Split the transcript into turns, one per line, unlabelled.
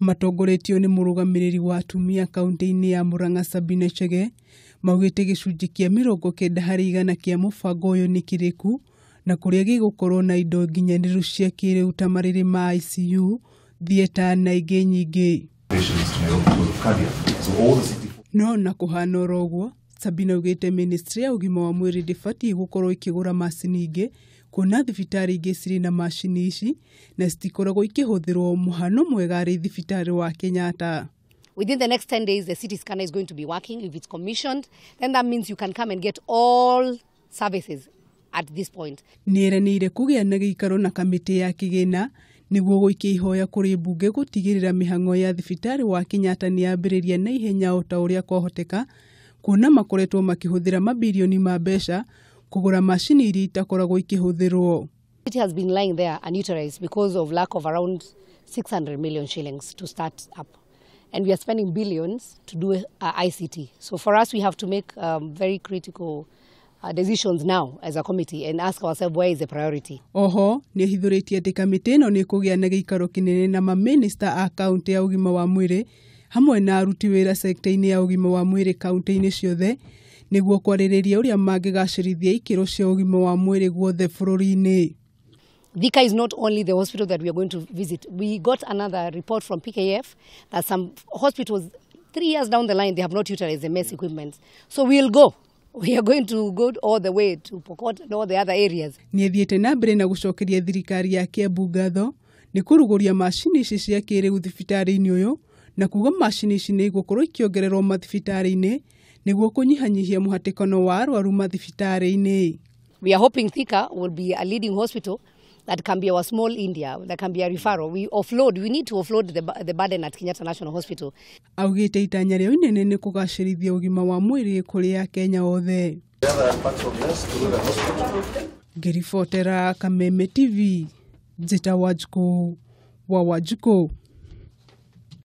Matongoretio nĩ mũrũgamĩrĩri wa atumia kaunti-inĩ ya Murang'a Sabina Chege maugĩte gĩcunjĩ kĩa 90% kĩa mũbango ũyũ nĩ kĩrĩku na kũrĩa gĩgũkorwo na indo nginyanĩru cia kĩrĩu ta marĩrĩ ma ICU, theatre na ingĩ nyingĩ. No na kũhana oro ũguo, Sabina augĩte ministry ya ũgima wa mwĩrĩ ndĩbatiĩ gũkorwo ĩkĩgũra macini ingĩ kuona thibitarĩ ingĩ cirĩ na macini ici na citikoragwo ikĩhũthĩrwo, mũhano mwega arĩ thibitarĩ wa Kenyatta.
Within the next 10 days, the CT scanner is going to be working. If it's commissioned, then that means you can come and get all services at this point.
Nĩeranĩire kũgĩa na gĩikaro na kamĩtĩ ya kĩgĩna nĩguo gũikia ihoya kũrĩ mbunge gũtigĩrĩra mĩhang'o ya thibitarĩ wa Kenyatta nĩyambĩrĩria na ihenya o ta ũrĩa kwahoteka, kuona makoretwo makĩhũthĩra mabirioni ma mbeca kũgũra macini iria itakoragwo ikĩhũthĩrwo.
It has been lying there unutilized because of lack of around 600 million shillings to start up. And we are spending billions to do ICT. So for us, we have to make very critical decisions now as a committee and ask ourselves where is the priority.
Oho, nĩahithũrĩtie atĩ kamĩtĩ ĩno nĩĩkũgĩa na gĩikaro kĩnene na mamĩnĩsta a kaunti ya ũgima wa mwĩrĩ hamwe na aruti wĩra sekta-inĩ ya ũgima wa mwĩrĩ kaunti-inĩ ciothe nĩguo kwarĩrĩria ũrĩa mangĩgacĩrithia ikĩro cia ũgima wa mwĩrĩ guothe bũrũri-inĩ.
Thika is not only the hospital that we are going to visit. We got another report from PKF that some hospitals, 3 years down the line, they have not utilized the MES equipment. So we'll go. We are going to go all the way to Pokot and all the other areas.
Nĩathiĩte na mbere na gũcokeria thirikari ya Kiambu ngatho nĩ kũrugũria macini ici cia kĩrĩu thibitarĩ-inĩ ũyũ na kuga macini ici nĩ igũkorwo ikĩongererwo mathibitarĩ-inĩ nĩguo kũnyihanyihia mũhatĩkano wa arwaru mathibitarĩ-inĩ.
We are hoping Thika will be a leading hospital that can be our small India, that can be a referral. We offload, we need to offload the burden at Kenyatta National Hospital.
Augĩte itanya rĩao inene nĩ kũgacĩrithia ũgima wa mwĩrĩ kũrĩ Akenya othe. Ngĩribotera Kameme TV, Njĩta Wanjikũ wa Wanjikũ.